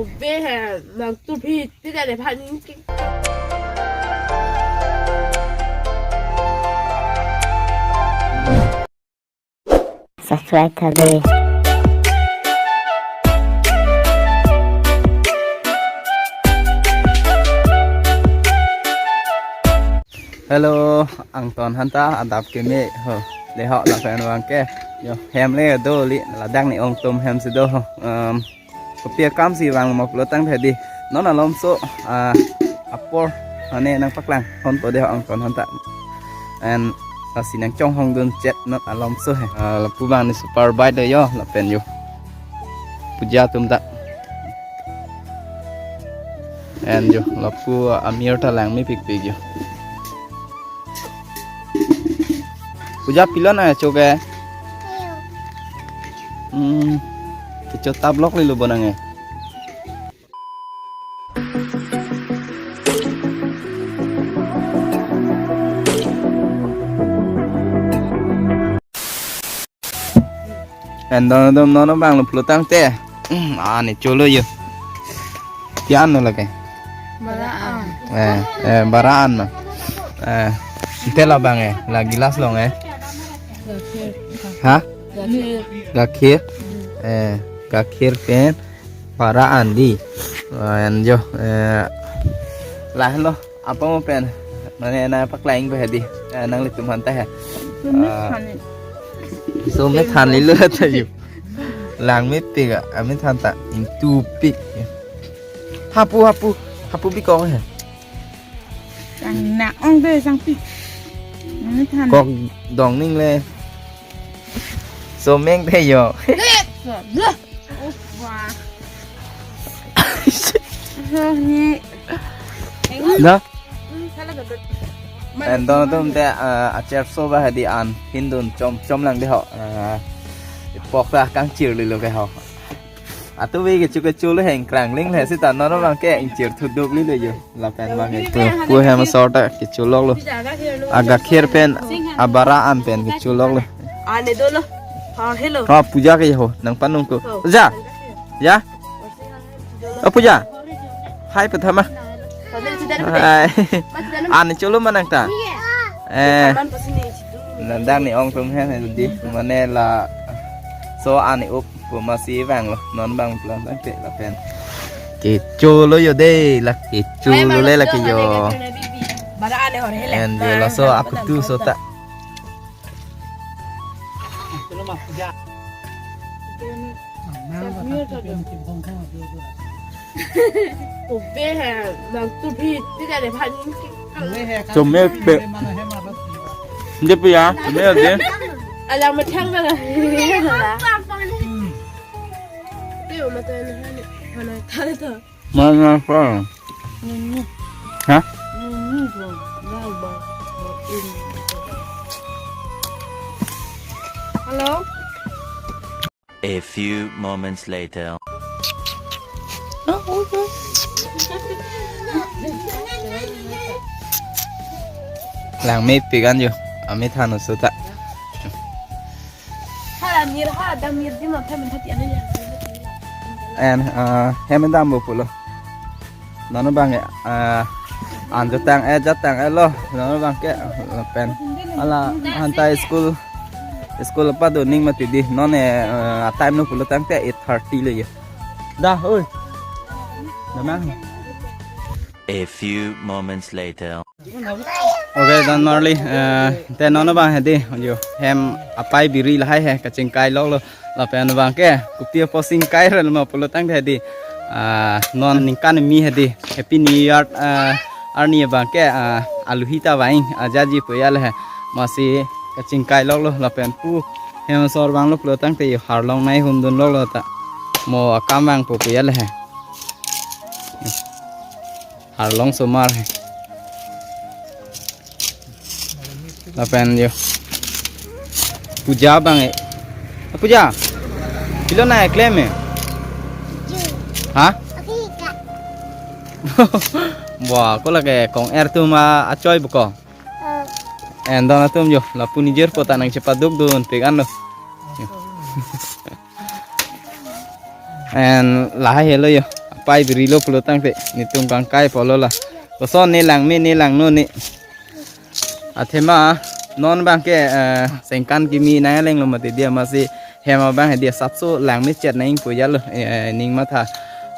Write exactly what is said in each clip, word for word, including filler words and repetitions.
Ove he, nang tu phi, ti da le phan ning ki. Subscribe tha de. Hello, angton hanta adap keme ho. Deho lapen abang ke. Yo, hem le do li, ladak ne ongtum hem si do ho. Um, kopi akam si vanglo ma pulo tangte di. Non alomso, ah, apor, ane nangpaklang. Hon po deho angton hanta. And, ah, si nangchonghong dun chet non alomso he. Ah, lapu abang ne super bike do yo, lapen yo. Puja atum ta. And yo, lapu amir ta langme pikpik yo. Puja pilon a choke. Hmm. Kecho tablok lilo bonang e. And don don non abang lo pulo tangte. Hmm, ah, ne cholo yo. Pian lo lake. Baraan. Eh, eh, baraan ma. Eh, ite labang eh, la gilas long eh. Gakhir. Ha? Gakhir. Gakhir. Eh, gakhir pen baraan di. And yo, eh, lahelo. Apa mo pen? Mane nangpaklang pe hedi. Eh, nanglitum hanta he. Sumit Ah. Thani. Sumit Thani lo ta yo. Langme pik a, amit hanta ingtupik. Hapu, hapu, hapu bi kok he. Yang nak ong de sang pi. Sumit Thani. Kok dong ning le. Someng te yo. Dah. Oh, wah. Oh, ni. Dah. And don atum te, ah, acher so ba hedi an hindun chom chom lang deho. Ah, pok ta kangchir lilo ke ho. Atu ve kecho kecho le heng krang ling le sita non abang ke ingchir thuduk lilo yo. Lapen abang ke pu hem asor ta kecho lok lo. Agakhir pen abaraan pen kecho lok lo. Ane do lo. Ha, hello. Ha, puja ke ho nangpanung ko. Oh. Ja. Ya. Oh, puja. Hai, pertama. Hai. Ani cholo manang ta. Eh. Nandang ni ongtum hen di mane la so ani up pu masi vanglo non abang pulo tangte lapen. Kecho lo yo de la kecho lo le la ke yo. And yo laso akutu so ta. Ove he, nang tu phi, ti da le phan ning ki. Chome pe. Dia pe ya, chome ya dia. Alang methang na. Ti o mata na. Mana apa? Nini. Hah? Nini tu. Hello? A few moments later. Langme pik an yo. Amit Thani so ta. Hala mir ha, da mir di ma pha min hati anu ya. And, uh, hem dam bo pulo. Non abang, uh, an jatang eh, jatang eh lo. Non abang ke, uh, pen. Hala hanta school, school apa do ning mati di. Non eh, uh, time no pulo tangte eight thirty le ya. Dah, oi. Damang. A few moments later. Okay, don marli, eh, te non abang hedi, yo, hem apai biri lahai he, kachingkai lok lo, lapen abang ke, kopi apo singkai rel ma pulo tangte hedi, ah, non ningkan mi hedi, Happy New Year, ah, arni abang ke, ah, aluhi ta vang, ah, jaji pu ya le he, masi kachingkai lok lo, lapen pu, hem asor vanglo pulo tangte yo, harlong nai hundun lok lo ta, mo akam vangpo pu ya le he. Harlong somar he. Lapen yo. Puja abang eh. Puja. Pilo na klem eh. Ha? Wah, ko lake kong er tu ma achoi buko. And don atum yo, lapu nijor po ta nangchepaduk dun pik an lo. And lahai helo yo. Pai biri lo pulo tangte, netum kangkai pulo la. Koson ne langme ne langno ne. Athema non abang ke, eh, sengkan kimi nang aleng lo mati dia, masi hem abang he dia sapso langme chet nang pu ya lo, eh, ning matha.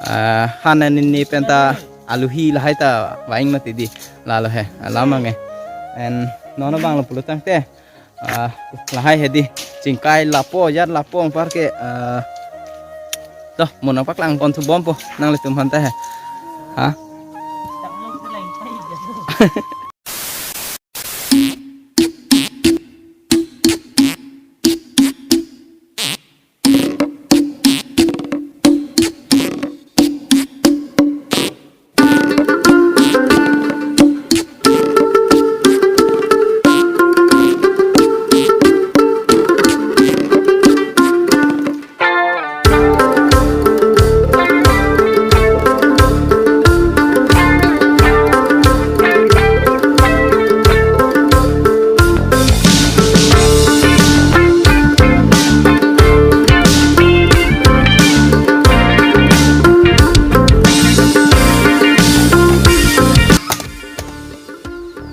Eh, han ani ni penta aluhi lahai ta vaing mati di. Lalo he, alam ange. En non abang lo pulo tangte. Ah, lahai he di, chingkai lapu, ajat lapu anpar ke, ah, to, mo nangpaklang pon thu bompo, nanglitum aphan ta he. Ha?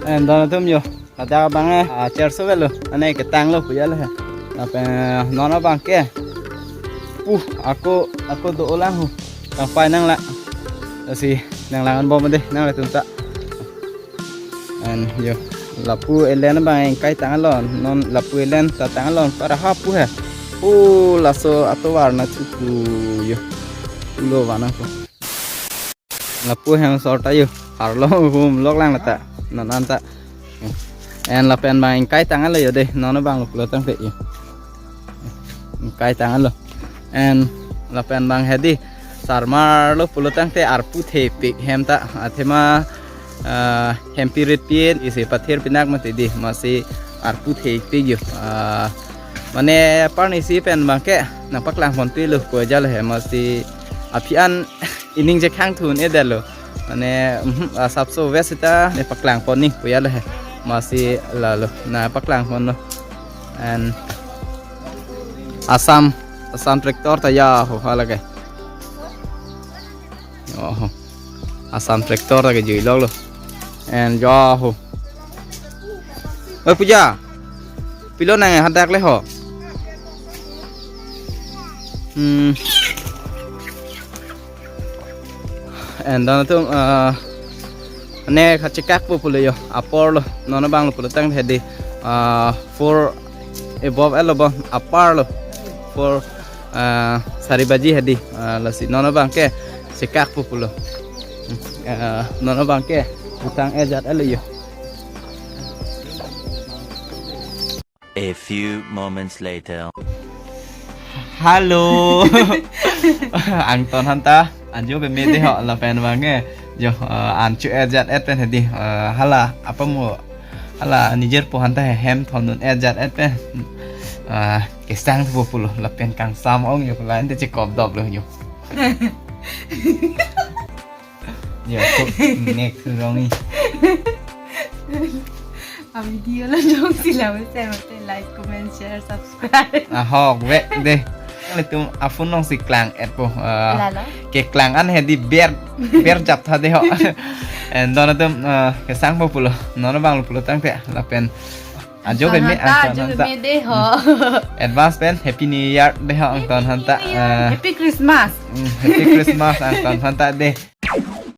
En don atum yo, ladak abang eh, ah, cherso velo, ane ketang lo puya lo he. Lapen non abang ke, puh, ako, ako do ulang hu, kangpai nang la, si nang langan bom de, nanglitum ta. En yo, lapu elen abang ingkai tanglo, non lapu elen ta tanglo, para hapu he. Pu laso atovar na chuku yo. Ulo vanang ko. Lapu hem sor ta yo. Arlo hum lok lang ta. Non an ta. En lapen abang ingkai tanglo yo de. Non abang lo pulo tangte yo. Ingkai tanglo. En lapen abang he di. Sarmar lo pulo tangte arpu thepik hem ta. Athema, ah, hempi rit pin isi pathir pinak mati di. Masi arpu thepik yo. Ah, mane parnisi pen abang ke nangpaklang pon pi lo ko ajat he, masi aphi an ining je khang thun e dalo. Mane, mhm, asapso ves ita ne paklang pon ni puya lo he. Masi lalo nangpaklang pon lo. En Assam, Assam tractor ta ya ho hala ke. Oh. Assam tractor ta kejui lok lo. En ya ho. Oi Puja. Pilo nang hadak le ho. Hmm. En don atum, ah, ne kachekak po pulo yo, apor lo, non abang lo pulo tang he di, ah, four above lo bang, apar lo, four, ah, sari baji he di, ah, lasi non abang ke chekak po pulo, ah, non abang ke utang ajat lo yo. A few moments later. Halo. Angton hanta, anjo ke me de ho lapen abang ke. Jo, eh, an chu ajat et pen he di. Eh, hala, apa mo? Hala, nijer po hanta he hem thondun ajat et pen. Eh, kesang po pulo lapen kangsam ong yo lain te chekop dop lo yo. Ya, kok nek surong ni. A video lo jongsi la mesen mate like, comment, share, subscribe. Ah, hok, vek de. Nanglitum aphone nong si klang et po. Eh, lalo. Keklang an he di ber, ber jap tha de ho. En don atum, eh, kesang po pulo. Non abang lo pulo tangte lapen. Ajo ke me, angton hanta, ajo ke me de ho. Advance pen Happy New Year de ho angton hanta. Happy New Year. Eh, Happy Christmas. Mm, Happy Christmas angton hanta de.